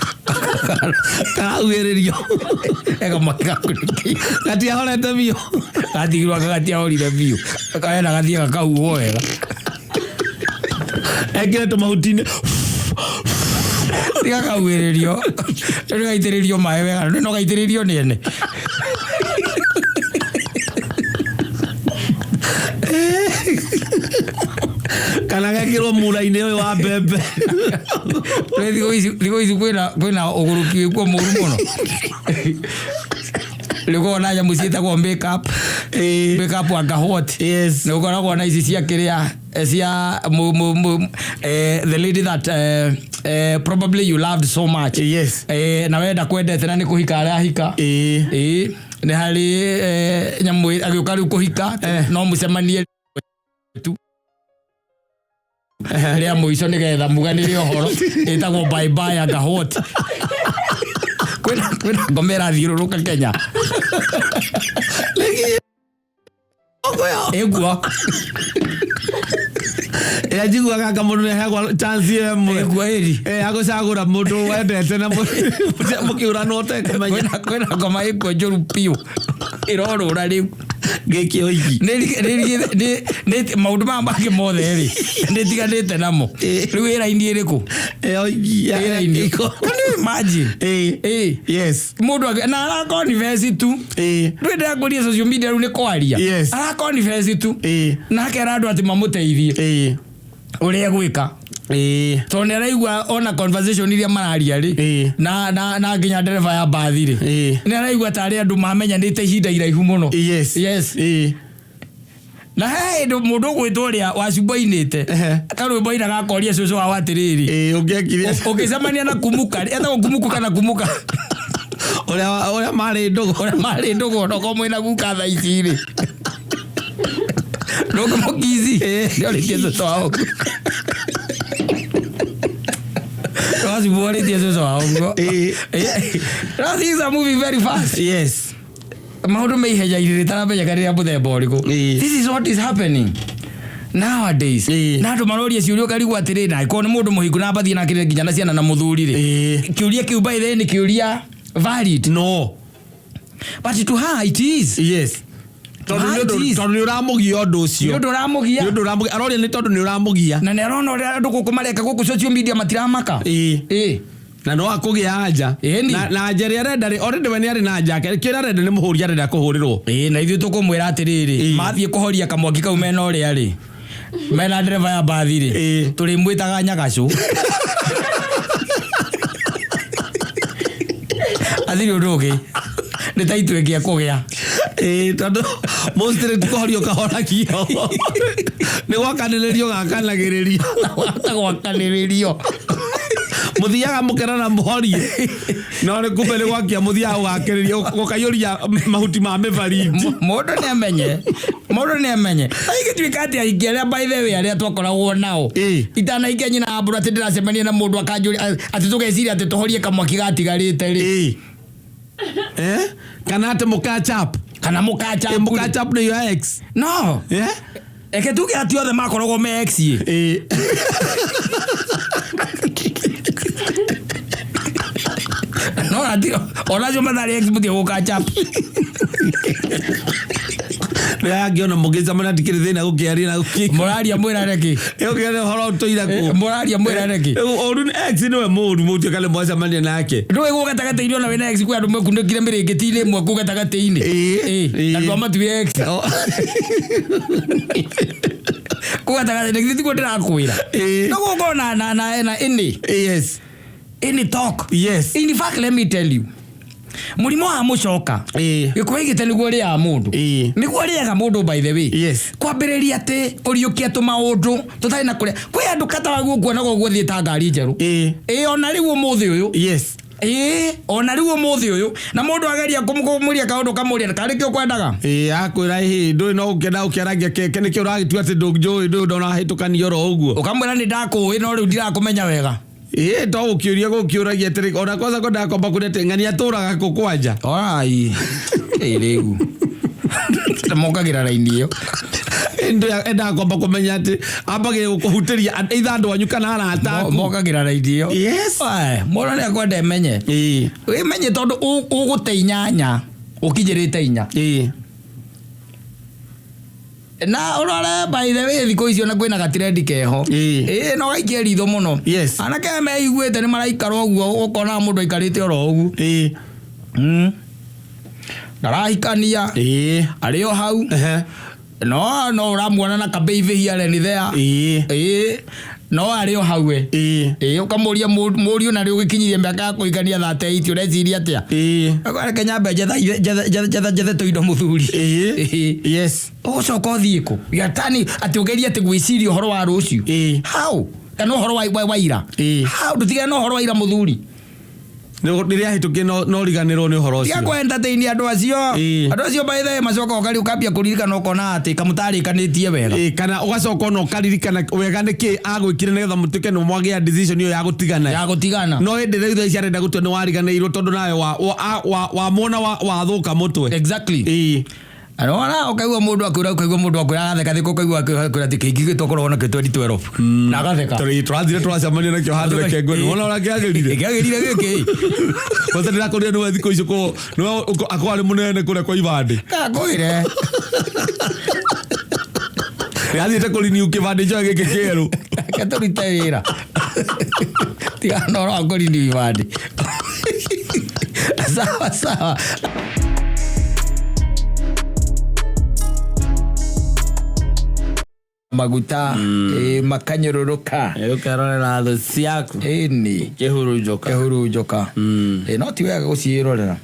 Karaugĩrĩrio. Ekamwaki gakunĩkĩirio. Gatiahorete biũ. Gatigirwo anga gatiahorire biũ. Kaena gathiĩ gakahuhwo wega. Ekĩre tũmahuti-inĩ. Tigakauhĩrĩrio. Rĩu gaitĩrĩrio maĩ wega. No gaitĩrĩrio nĩ ene. Kana gekĩrwo mura-inĩ ũyũ wa mbembe. Rĩu thikũ ici kwĩna ũgũrũki wĩkuo mũru mũno. Rĩu korwo na nyamũ ciĩtagwo makeup. Makeup anga what? Nĩ gũkoragwo na ici cia kĩrĩa, cia the lady that probably you loved so much. Na wenda kwendete na nĩ kũhika arahika. Ĩĩ, nĩ harĩ nyamũ agĩũka rĩu kũhika, no mũcemanie tu rĩa mũico nĩgetha muganĩre ũhoro, ĩtagwo bye bye anga what. Kwĩna ngoma ĩrathiũrũrũka Kenya ĩguo. Ĩrĩa njiguaga anga mũndũ nĩaheagwo chance ĩmwe. Ĩguo ĩri. Ya gũcagũra mũndũ wendete na mũkĩũranwo ũtekũmenya. Kwĩna ngoma ĩkuo njũru biũ ĩrorũra rĩu. Ngĩkie ũigi. Nĩ maũndũ maya mangĩ mothe rĩ, nĩtiganĩte namo. Rĩu ĩraini ĩrĩkũ? Ũigi. Ĩraini, can you imagine? Ĩĩ. Yes. Mũndũ na arakonifesi tu. Ndũĩ ndĩrakũria social media rĩu nĩ kwaria. Arakonifesi tu na akera andũ atĩ mamũteithie ũrĩa egwĩka, tondũ nĩ araigua ona conversation iria mararia rĩ, na nginya ndereba ya mbathi rĩ, nĩ araigua tarĩ andũ mamenyanĩte ihinda iraihu mũno. Yes. Na he hĩndĩ mũndũ ũgwĩtwo ũrĩa wacumbo-inĩte karwĩmbo ina gakoria cũcũ wao atĩrĩrĩ, Ũngĩekire ũngĩcemania na kumuka rĩ, etagwo kumuku kana kumuka? Ũrĩa marĩ ndũgũ. Ũrĩa marĩ ndũgũ, onokorwo mwĩna guka thaa ici rĩ, ndũngĩmũkici. Nĩorĩtie cũcũ wao, wacumbo orĩtie cũcũ wao ũguo. No things are moving very fast. Maũndũ me ihenya-inĩ rĩtaramenyeka rĩrĩa mũthemba ũrĩkũ. This is what is happening nowadays. Na andũ maroria ciũria, ũkarigwo atĩrĩ, na angĩkorwo nĩ mũndũ mũhiku na mbathiĩ nake nginya na ciana na mũthuri rĩ, kĩũria kĩu by the way nĩ kĩũria valid? No. But to her it is. Yes, tondũ Ah, nĩ ũndũ it is. tondũ nĩ ũramũgia ũndũ Nĩ ũcio. ũndũ ũramũgia. Nĩ ũndũ ũramũgia, aroria nĩ tondũ nĩ ũramũgia. Na nĩ arona ũrĩa andũ gũkũ mareka gũkũ social media, matiramaka. Na no akũgĩa anja. Na anja ĩrĩa arenda rĩ, already we nĩ arĩ na anja yake, kĩrĩa arenda nĩ mũhũri, arenda kũhũrĩrwo. Ĩĩ, na ithuĩ tũkũmwĩra atĩrĩrĩ, mathiĩ kũhoria kamwaki kau mena ũrĩa rĩ, mena ndereba ya mbathi rĩ, tũrĩmwĩtaga nyagacũ. Athiri ũndũ ũngĩ nĩ ta itu ĩngĩ ekũgĩa. Ĩĩ, tondũ mostly ti kũhorio kahoragio, nĩ gwakanĩrĩrio gakanagĩrĩrio. Wahota gwakanĩrĩrio. Mũthiaga mũkerana mũhorie, no nĩ kumbe nĩ gwakia mũthiaga gũgakĩrĩria, gũkaiyũria mahuti ma mĩbariti. Mũndũ nĩ amenye, mũndũ nĩ amenye igĩtuĩka atĩ aingĩ arĩa, by the way, arĩa twakoragwo nao, itanaingia nyina wa mbũrũ atĩ ndĩracemania na mũndũ akanjũria atĩ tũgeciria atĩ tũhorie kamwaki gatigarĩte rĩ. Ĩĩ. Eh? Kana atĩ mũkachap. Kana mũkacha. Mũkachap nĩ your ex. No. Eh? Eke tuge atĩ othe makoragwo me ex ĩ. No ati onacio matharĩ ex mũtige gũkacha. Nĩ angĩona mũgĩcemania tikĩrĩ thĩna gũkĩaria na gũkĩ. Mũraria mwĩrane kĩ? Ũkĩaria ũhoro ũtũire kũ. Mũraria mwĩrane kĩ? Ũru nĩ ex nĩwe mũru mũtuĩka nĩ mwacemania nake. Ndũĩ gũ gatagatĩ-inĩ ona wĩna ex, kwĩ andũ mekunĩkire mĩrĩngĩti-inĩ ĩmwe kũ gatagatĩ-inĩ. Na twamatuire ex kũ gatagatĩ-inĩ, githĩ tiguo ndĩrakwĩra? No gũkorwo na any any talk. In fact, let me tell you, mũrimũ wa mũcoka, gĩkũyũ gĩte nĩguo rĩaga mũndũ. Nĩguo rĩaga mũndũ, by the way. Kwambĩrĩria atĩ kũriũkia tũmaũndũ tũtarĩ na kũrĩa kwĩ andũ katawaguo kuonaga ũguo thiĩ ta ngari njerũ. Ĩĩ, ona rĩu ũmũthĩ ũyũ. Ĩĩ, ona rĩu ũmũthĩ ũyũ, na mũndũ ageria kũmũria kaũndũ, kamũria karĩ kĩo kwendaga. Ĩĩ, akwĩra ĩhĩ ndũĩ no ũkĩenda ũkĩarangia keke nĩkĩo ũragĩtua atĩ ndũnjũĩ, ndũĩ ndonahĩtũkania oro ũguo. Ũkamwĩra nĩ ndakũĩ, no rĩu ndirakũmenya wega. Ĩĩ, to gũkĩũria gũkĩũragia atĩrĩ, ona kwanza kwendaga kwamba kũria atĩ ng'ania atũraga kũ kwanja. Orai ĩ rĩu mokagĩra raini ĩyo. Endaga kwamba kũmenya atĩ ambagĩria gũkũhutĩria either andũ anyu kana arata aku. Mokagĩra raini ĩyo. Ae, mũndũ nĩ akwenda emenye. Wĩmenye tondũ ũgũte inyanya ũkinyĩrĩte inya. Na ũrore, by the way, thikũ icio na kwĩna gatrendi keho. Ĩĩ, no gaikie ritho mũno. Anake aya meiguĩte nĩ maraikara ũguo, ũkona mũndũ aikarĩte oro ũguo. Ndarahikania. Arĩ o hau. No ũramuona na kababy here and there. Ĩĩ, no arĩ o hau we. Ĩĩ, ũkamũria mũriũ, na rĩ ũgĩkinyirie mĩaka ya kũhikania 38, ũreciria atĩa? Reke nyambe njetha njetha njethe tũindo, mũthuri. Ũgũcoka ũthiĩ kũ gatani atĩ ũgerie atĩ gwĩciria ũhoro wa rũciũ? How? Kana ũhoro wa ira? How? Ndũtigane na ũhoro wa ira, mũthuri. Rĩrĩa hĩtũkie no riganĩrwo nĩ ũhoro Tiga ũcio. kũ entertain andũ acio. Andũ acio, by the way, macoka ũkari ũkambia kũririkana, ũkona atĩ kamũtarĩkanĩtie wega. Ĩĩ, kana ũgacoka ona ũkaririkana wega nĩkĩ agwĩkire nĩgetha mũtuĩke nĩ mwagĩa decision ĩyo ya gũtigana. Ya gũtigana. No hĩndĩ rĩu thaa ici arenda gũtua nĩ wariganĩirwo, tondũ nawe wamwona wathũka mũtwe. Ona ũkaigua mũndũ akwĩra, ũkaigua mũndũ akwĩra agatheka theka, ũkaigua akwĩra atĩ kĩngĩ gĩtokoragwo nakĩo 2012 na agatheka. Tũrĩ tũrathire tũracemania nakĩo handũ, reke ngwĩre wona ũrĩa kĩagĩrire. Kĩagĩrire gĩkĩ. Kwanza ndĩrakorire nĩwe thikũ ici nĩwe akorwo arĩ mũnene kũrĩa kwa ibandĩ. Kakwĩre. Nĩathiĩte kũriniu kĩbandĩ kĩo gĩkĩ kĩerũ. Reke tũrute wĩra, tigana ũhoro wa kũriniu ibandĩ. Sawa sawa. Maguta makanyũrũrũka. Ũkerorera thũ ciaku. Ĩni. Kĩhurunjũka. Kĩhurunjũka. No ti wega gũciĩrorera.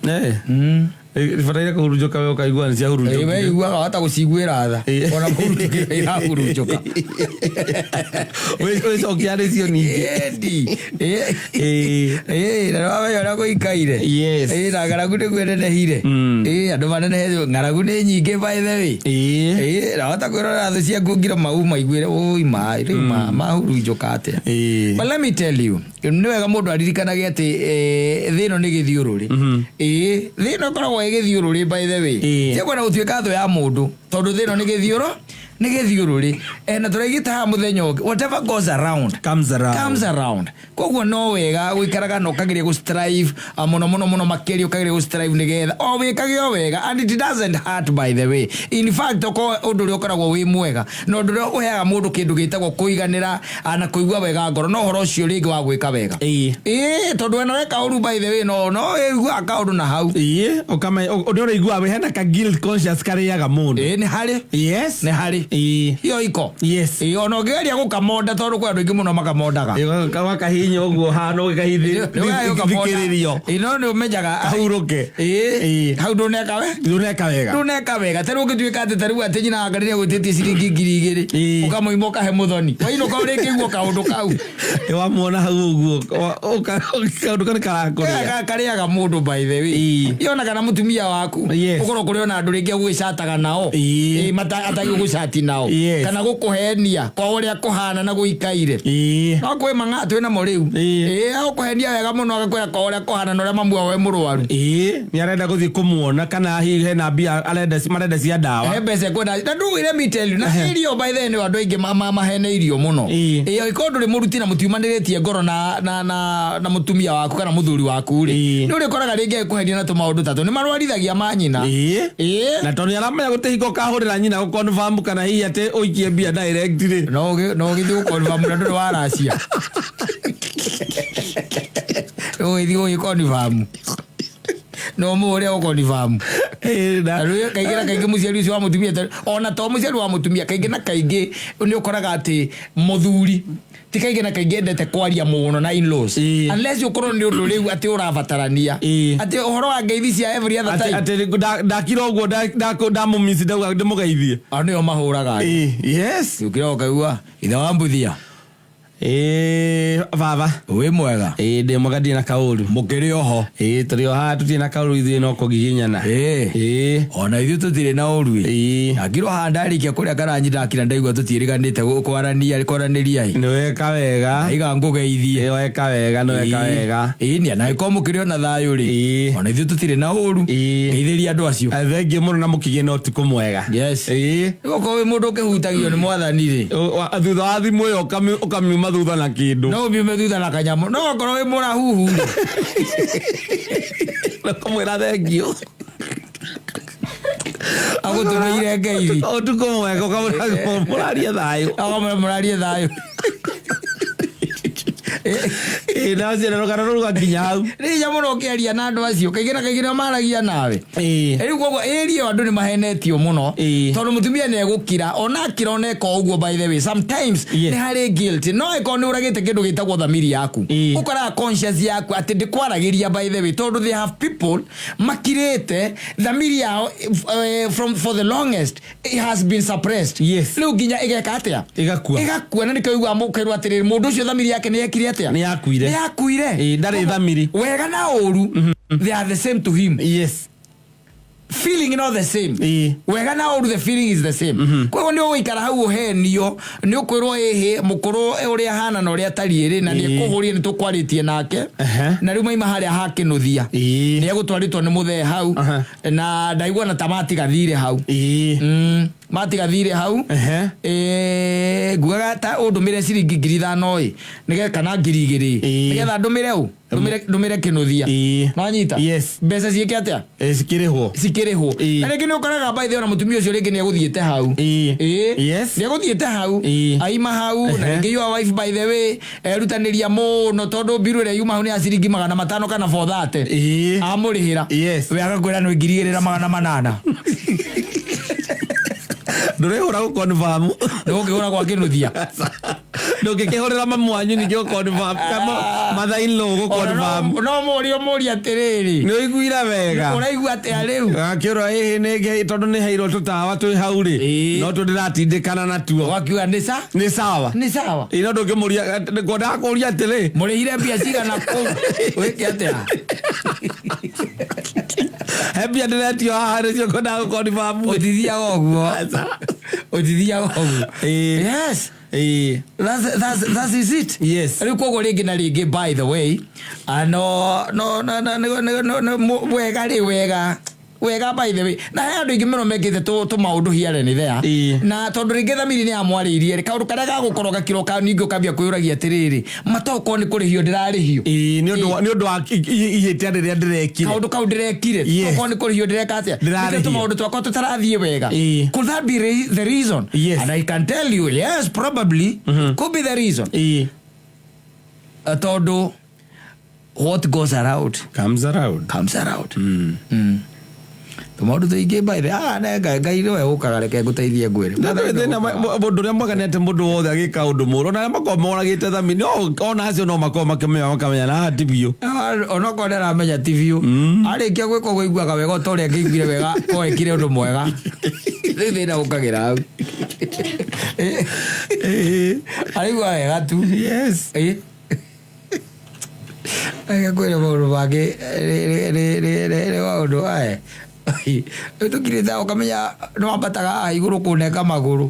Bataire kũhurunjũka, we ũkaigua nĩ ciahurunjũkire. We iguaga wahota gũciguĩra tha ona mũhurunjũkire irahurunjũka. Wĩcokia nĩ cio ningĩ. Ĩndi. Na nĩwamenya ũrĩa gũikaire. Na ng'aragu nĩguo ĩnenehire. Andũ manenehete, ng'aragu nĩ nyingĩ by the way. Na wahota kwĩrorera thũ ciaku ngira mau maiguĩre ũi ma rĩu mahurunjũka atĩa. But let me tell you, nĩ wega mũndũ aririkanage atĩ thĩ ĩno nĩ gĩthiũrũrĩ. Thĩ ĩno ĩkoragwo ĩ gĩthiũrũrĩ by the way. Tiakwenda gũtuĩka thũ ya mũndũ tondũ thĩ ĩno nĩ gĩthiũrũ nĩ gĩthiũrũrĩ. Na tũraigĩte haha mũthenya ũngĩ, whatever goes around comes around. Comes around. Koguo no wega gũikaraga na ũkageria gũ strive mũno mũno mũno makĩria, ũkageria gũ strive nĩgetha o wĩkage o wega, and it doesn't hurt by the way. In fact, okorwo ũndũ ũrĩa ũkoragwo wĩ mwega na ũndũ ũrĩa ũheaga mũndũ kĩndũ gĩtagwo kũiganĩra na kũigua wega ngoro no ũhoro ũcio rĩngĩ wa gwĩka wega. Ĩĩ, tondũ wena weka ũru by the way no ĩiguaga kaũndũ na hau. Ĩĩ, ũkamenya nĩ ũraigua wĩ hena ka guilt conscious karĩaga mũndũ. Ĩĩ, nĩ harĩ. Nĩ harĩ. Iyo iko. Ĩĩ, ona ũngĩgeria gũkamonda, tondũ kwĩ andũ aingĩ mũno makamondaga. Wakahinya ũguo hana ũgĩkahithikĩrĩrio. Ĩĩ, no nĩ ũmenyaga Kahurũke. Ĩĩ, hau ndũneka we ndũneka wega. Ndũneka wega. Ta rĩu ũngĩtuĩka atĩ ta rĩu atĩ nyina anga rĩrĩa gwĩtĩtie ciringi 2000, ũkamũima ũkahe mũthoni, wainũka ũrĩkĩigua kaũndũ kau. Wamuona hau ũguo kaũndũ kau nĩ karakũrĩa. Karĩaga mũndũ by the way. Yona kana mũtumia waku, ũkorwo kũrĩ ona andũ rĩngĩ agwĩcataga nao. Atagĩgũcati nao, kana gũkũhenia kwa ũrĩa kũhana na gũikaire. No kwĩ mang'a twĩ namo rĩu. Ĩĩ, agũkũhenia wega mũno, agakwĩra kwa ũrĩa kũhana na ũrĩa mamu wao e mũrwaru. Ĩĩ, nĩ arenda gũthiĩ kũmuona kana hihi hena mbia arenda marenda cia ndawa. He mbeca kwenda na ndũ, let me tell you, na irio by the way nĩ andũ aingĩ maheneirio mũno. Ĩĩ, angĩkorwo ndũrĩ mũruti na mũtiumanĩrĩtie ngoro na mũtumia waku kana mũthuri waku rĩ, nĩ ũrĩkoraga rĩngĩ agĩkũhenia na tũmaũndũ tatũ nĩ marwarithagia manyina. Na tondũ nĩ aramenya gũtirĩ hingo ũkahũrĩra nyina gũ-confirm kana hihi atĩ ũikie mbia direct rĩ. No ũgĩthiĩ gũ-confirm na ndũrĩ waracia, ũgĩthiĩ gũgĩ-confirm no mũũrĩa gũ-confirm. Ĩĩ, Na rĩu kaingĩ na kaingĩ mũciari ũcio wa mũtumia ona to mũciari wa mũtumia, kaingĩ na kaingĩ nĩ ũkoraga atĩ mũthuri ti kaingĩ na kaingĩ endete kwaria mũno na in-laws, unless ũkorwo nĩ ũndũ rĩu atĩ ũrabatarania, atĩ ũhoro wa ngeithi cia every other time. Atĩ ndakira ũguo ndamũmisi ndauga ndĩmũgeithie. Ao nĩo mahũraga. Ĩĩ, yes. Ũkĩra ũkaigua ithe wa mbuthia. Ĩĩ, baba. Wĩ mwega? Ĩĩ, ndĩ mwega, ndirĩ na kaũru. Mũkĩrĩ oho? Ĩĩ, tũrĩ o haha, tũtirĩ na kaũru, ithuĩ no kũgiginyana. Ĩĩ. Ona ithuĩ tũtirĩ na ũru ĩ. Ndakirwo haha ndarĩkia kũrĩa karanji, ndakira ndaigua tũtiĩrĩganĩte kwarania kwaranĩria ĩ. Nĩ weka wega. Aiga ngũgeithie. Ĩĩ, weka wega, nĩ weka wega. Ĩĩ, nĩ na ĩkorwo mũkĩrĩ ona thayũ rĩ, ona ithuĩ tũtirĩ na ũru. Geithĩria andũ acio. Thengiũ mũno na mũkĩgĩe na ũtukũ mwega. Yes. Okorwo wĩ mũndũ ũkĩhutagio nĩ mwathani rĩ, Thutha wa thimũ ĩyo ũkamiuma thutha na kĩndũ. No ũmiume thutha na kanyamũ, no okorwo wĩ mũrahuhu rĩ, Ũkamwĩra thengiũ. Agũtũmĩire ngeithi. Ũtukũ mwega, ũkamwĩra mũrarie thayũ. Akamwĩra mũrarie thayũ. Ĩĩ, na ũcio rũgano rũu rwakinya hau. Nĩ hinya mũno ũkĩaria na andũ acio, kaingĩ na kaingĩ nĩo maragia nawe. Rĩu koguo ĩri ĩyo andũ nĩ mahenetio mũno, tondũ mũtumia nĩ egũkira ona akira ona eka ũguo. By the way, sometimes nĩ harĩ guilt, no ĩkorwo nĩ ũragĩte kĩndũ gĩtagwo thamiri yaku, ũkoraga conscience yaku atĩ ndĩkwaragĩria by the way, tondũ they have people makirĩte thamiri yao from for the longest it has been suppressed. Rĩu nginya ĩgeka atĩa? Ĩgakua. Ĩgakua, na nĩkĩo ũiguaga mũkerwo atĩrĩrĩ, mũndũ ũcio thamiri yake nĩ yekire atĩa? Nĩ yakuire. Nĩ yakuire. Ĩĩ, ndarĩ thamiri. Wega na ũru, they are the same to him. Feeling not the same. Wega na ũru, the feeling is the same. Koguo nĩ ũgũikara hau ũhenio, nĩ ũkwĩrwo ĩhĩ mũkũrũ ũrĩa ahana na ũrĩa atariĩ rĩ, na nĩ ekũhũrie, nĩ tũkwarĩtie nake. Na rĩu maima harĩa hakĩnũthia, nĩ egũtwarĩtwo nĩ mũthee hau. Na ndaigua na ta matiga thirĩ hau. Matiga thirĩ hau. Ngugaga ta ũndũmĩre ciringi 5,000 ĩ, nĩgetha kana 2,000, nĩgetha ndũmĩre ũ, ndũmĩre kĩnũthia. Nanyita? Yes. Mbeca ciĩke atĩa? Cikĩrĩhwo. Cikĩrĩhwo. Na rĩngĩ nĩ ũkoraga by the way ona mũtumia ũcio rĩngĩ nĩ egũthiĩte hau. Nĩ egũthiĩte hau. Aima hau na rĩngĩ your wife, by the way, erutanĩria mũno, tondũ mbiru ĩrĩa yuma hau nĩ ya ciringi 500 kana 430. Amũrĩhĩra. We agakwĩra nĩ 2800. Ndũrĩhũra gũconfirm. Nĩ gũkĩgũra gwa kĩnũthia. Ndũngĩkĩhũrĩra mamu wanyu ningĩ gũconfirm, kana mother in law gũconfirm. No mũrie, mũrie atĩrĩrĩ, nĩ ũiguire wega? Ũraigua atĩa rĩu? Akĩũra ĩhĩ nĩ tondũ nĩ heirwo tũtawa twĩ hau rĩ, no tũndĩratindĩkana natuo. Wakiuga nĩ sa Nĩ sawa. Nĩ sawa. Ĩ, no ndũngĩmũria, ngwendaga kũria atĩrĩ, Mũrĩhire mbia cigana kũu wĩke atĩa? He mbia ndĩretio haha nĩcio ngwendaga gũconfirm. Ũtithiaga ũguo, ũtithiaga ũguo. Yes. That is it. Rĩu koguo rĩngĩ na rĩngĩ, by the way, no no no no no no no wega rĩ, wega wega, by the way, na he andũ aingĩ mũno mekĩte tũ maũndũ here and there. Na tondũ rĩngĩ thamiri nĩ yamwarĩirie rĩ, kaũndũ karĩa gagũkorwo gakĩroka ningĩ ũkambia kwĩyũragia atĩrĩrĩ, matokorwo nĩ kũrĩhio ndĩrarĩhio. Ĩĩ, nĩ ũndũ wa ihĩtia rĩrĩa ndĩrekire. Kaũndũ kau ndĩrekire. Tokorwo nĩ kũrĩhio ndĩreka atĩa? Ndĩrarĩhio. Nĩkĩo tũmaũndũ twakwa tũtarathiĩ wega. Could that be the reason? Yes. And I can tell you, yes, probably could be the reason. Tondũ what goes around comes around. Comes around. Tũmaũndũ tũingĩ, by the, ne Ngai, Ngai nĩwe ũkaga, reke ngũteithie ngwĩre. Thĩna mũndũ ũrĩa mwega nĩ atĩ mũndũ wothe agĩka ũndũ mũũru, ona arĩa makoragwo moragĩte thamiri no ona acio no makorwo makĩmenya, makamenya na haha ti biũ. Onokorwo ndaramenya ti biũ, arĩkia gwĩka ũguo aiguaga wega o ta ũrĩa angĩiguire wega ko ekire ũndũ mwega. Rĩu thĩna ũkagĩra hau, araigua wega tu. Reke kwĩre maũndũ mangĩ nĩ maũndũ aya tũkirĩte, ũkamenya nĩ wambataga haha igũrũ kũnenga magũrũ.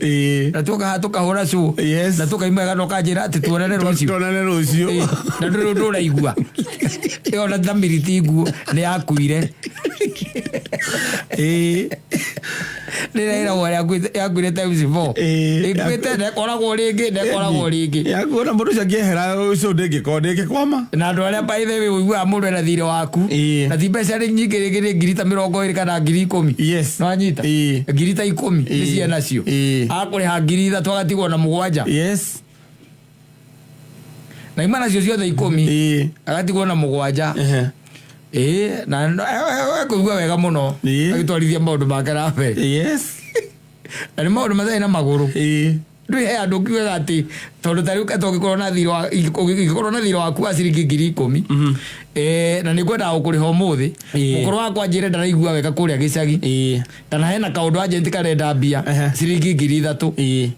Na tuoka haha tũkahũra cu. Na tũkaima na ũkanjĩra atĩ tuonane rũciũ. Tuonane rũciũ. Na ndũrĩ ũndũ ũraigua, ĩyo na thamiri ti nguo, nĩ yakuire. Rĩrĩa ĩragwo yakuire times four. Ĩkuĩte, ndekoragwo rĩngĩ, ndekoragwo rĩngĩ. Yakuona mũndũ ũcio angĩehera, ũcio ndĩngĩkorwo ndĩngĩkwama. Na andũ arĩa, by the way, ũiguaga mũndũ ena thirĩ waku, na ti mbeca nĩ nyingĩ, rĩngĩ nĩ ngiri ta 20 kana 10,000. Nĩwanyita? Ngiri ta 10 nĩ ciana cio. Akũrĩha 3,000, agatigwo na 7. Na ima nacio ciothe 10, agatigwo na 7. Ĩĩ, na ekũigua wega mũno agĩtwarithia maũndũ make na mbere. Na nĩ maũndũ matarĩ na magũrũ. Ndũĩ he andũ ũkiugaga atĩ tondũ ta rĩu tũngĩkorwo na thirĩ wa ingĩkorwo na thirĩ waku wa ciringi 10,000, na nĩ ngwendaga gũkũrĩha ũmũthĩ, mũkũrũ wakwa njĩre ndaraigua wega kũrĩa gĩcagi, kana hena kaũndũ agent karenda mbia, ciringi 3,000,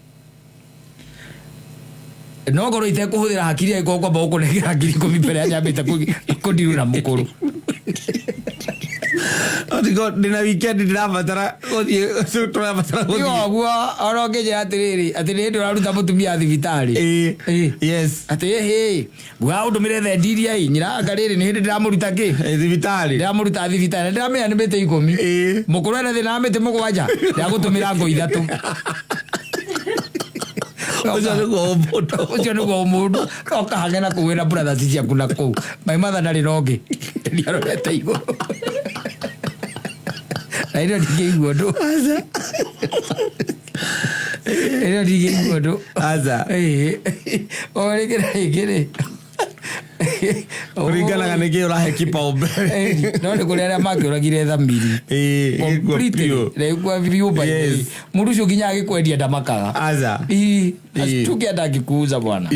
no ngorwo itekũhũthĩra hakiri, angĩkorwo kwamba gũkũnengera 10,000 mbere ya nyambĩte kũndiru na mũkũrũ. Otigo ndĩna weekend, ndĩrabatara gũthiĩ, tũrabatara Tiga gũthiĩ. Ũguo ona ũngĩnjĩra atĩrĩrĩ, atĩ nĩ hĩndĩ ũraruta mũtumia thibitarĩ. Atĩ ĩhĩ, ngugaga ũndũmĩre thendi iria ĩ nyina, anga rĩrĩ nĩ hĩndĩ ndĩramũruta kĩ? Thibitarĩ. Ndĩramũruta thibitarĩ na ndĩramenya nĩ mĩtĩ 10. Mũkũrũ ena thĩna wa mĩtĩ 7, ndĩragũtũmĩra ngo 3. Ũcio nĩguo ũmũndũ. Ũcio nĩguo ũmũndũ okahange na kũu wĩna brothers ciaku na kũu my mother ndarĩ na ũngĩ, nĩarorete igũrũ na ĩno ndingĩigua ũndũ, ĩno ndingĩigua ũndũ. Aca. Ĩĩ. O rĩngĩ na rĩngĩ rĩ, Kũringanaga nĩ kĩ ũrahe kipaumbele. Ĩĩ, no nĩ kũrĩ arĩa mangĩũragire thamiri. Ĩĩ, ĩgĩkua Completely. biũ. Na ĩgĩkua biũ, by the way. Mũndũ ũcio nginya agĩkwendia ndamakaga. Aca. Ĩĩ, ashtuke hata akikuuza, bwana.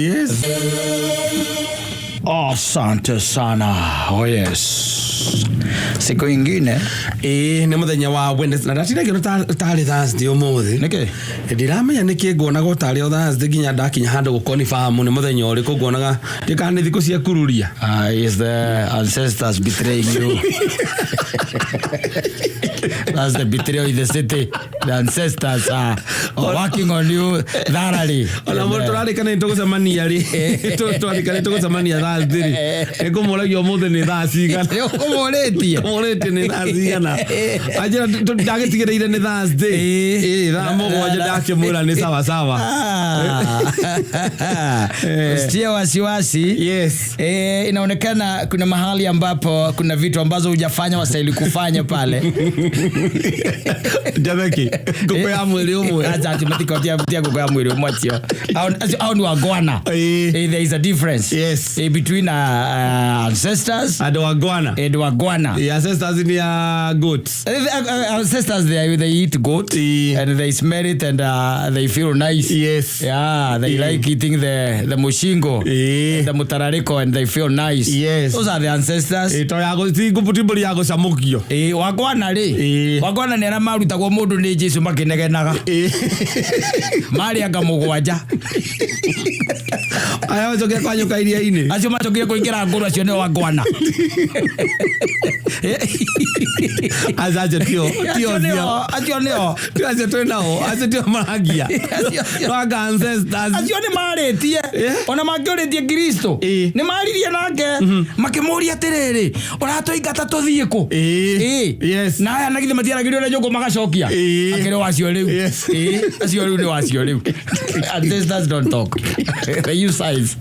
Asante sana. Oh yes. Siku ingine. Ĩĩ, nĩ mũthenya wa Wednesday na ndatinda ngĩona tarĩ Thursday ũmũthĩ. Nĩkĩ? Ndiramenya nĩkĩ nguonaga tarĩ o Thursday nginya ndakinya handũ gũkonifam nĩ mũthenya ũrĩkũ, nguonaga ndĩkana nĩ thikũ cia kururia. Is the ancestors betraying you? That's the betrayal in the city. The ancestors are working on you thoroughly. Ona må tå rarä kana nä tå gå cemania rä twarä kana nä tå gå cemania thaa thirĩ nä ngå må ragia å må thä nä thaa cigana. Nĩ ũkũmũrĩtie. Må rä tie nä thaa cigana, anjä ra ndagä tigä rä ire nä Thursday. Ĩ, thaa 7 ndakä mwä ra nä sawa sawa. Ah. Usitie wasiwasi. Yes. Inaonekana kuna mahali ambapo kuna vitu ambazo hujafanya wastahili kufanya pale. Njabeki ngå ya mwä rä å mwe. Acha ati matikotia tia ngũkũ ya mwĩrĩ ũmwe acio. Hao ni wagwana. Ĩĩ. There is a difference. Yes. Between ancestors andå angwana and wagwana. The ancestors ni ya goats. Ancestors, they eat goat and they smell it and they feel nice. Yeah, they like eating the mushingo, the mutarariko, and they feel nice. Those are the ancestors. Ĩ, to ya gå ti mbũri ya gå camå kio. Wagwana rĩ, wagwana nĩ arĩa marutagwo mũndũ nĩ Jesu makĩnegenaga. Marĩ anga 7. Aya macokire kwanyå ka iria-inä. Acio macokire kũingĩra ngũrũ, acio nĩo wagwana. Acacio tio tio. Acio nĩo, acio nĩo. Tio acio twä nao, acio tio marangia twanga ancestors. Acio nĩ marĩtie. Ona mangĩũrĩtie Kristo, nĩ maririe nake makĩmũria atĩrĩrĩ, ũratũingata tũthiĩ kũ? Na aya na githĩ matiaragĩrio na nyũngũ magacokia? Akĩrĩ wacio rĩu. Acio rĩu nĩ wacio rĩu. Ancestors don't talk, they use signs.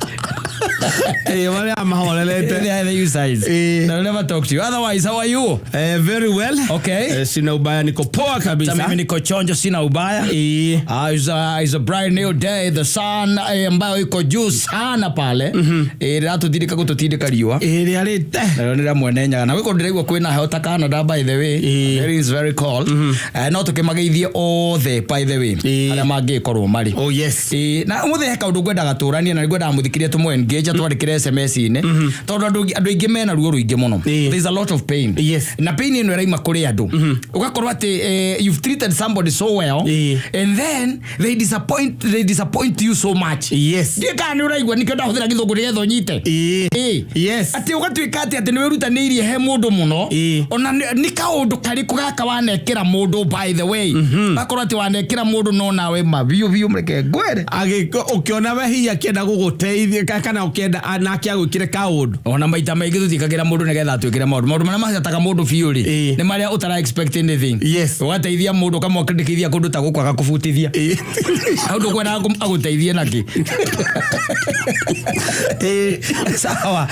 Ĩ, marĩa mahorerete. They use signs. They'll never talk to you. Otherwise, how are you? Very well. Sina ubaya, niko poa kabisa. Sasa mimi niko chonjo, sina ubaya. Ah, it's a bright new day. The sun ambayo iko juu sana pale ĩratũtindĩka gũtũtindĩka riũa. Ĩ, rĩarĩte. Narĩo nĩ rĩa mwene Nyaga na gwĩkũ ndĩraigua kwĩna heho ta Canada, by the way. It is very cold. No tũkĩmageithie othe, by the way, arĩa mangĩkorwo marĩ. Oh yes. Na ũmũthĩ he kaũndũ ngwendaga tũranie na ngwendaga mũthikĩrie tũmũ engage atwandĩkĩre SMS-inĩ tondũ andũ aingĩ mena ruo rũingĩ mũno. There is a lot of pain. Na pain ĩno ĩraima kũrĩ andũ ũgakorwo atĩ you've treated somebody so well and then they disappoint you so much. Ndiĩ kana nĩ ũraigua, nĩkĩo ndahũthĩra gĩthũngũ nĩgetha ũnyite. Atĩ ũgatuĩka atĩ nĩ wĩrutanĩirie he mũndũ mũno. Ona nĩ kaũndũ karĩkũ gaka wanekĩra mũndũ, by the way, gakorwo atĩ wanekĩra mũndũ no nawe ma biũ biũ, reke ngwĩre. Ũkĩona we hihi akĩenda gũgũteithia kana ũkĩenda nake agwĩkĩre kaũndũ. Ona maita maingĩ tũtiĩkagĩra mũndũ nĩgetha atwĩkĩre maũndũ marĩa mahataga mũndũ biũ rĩ, nĩ marĩa ũtara expect anything. Ũgateithia mũndũ, ũkamwandĩkithia kũndũ ta gũkũ agakũbutithia hau ndũkwendaga agũteithie nakĩ. Sawa.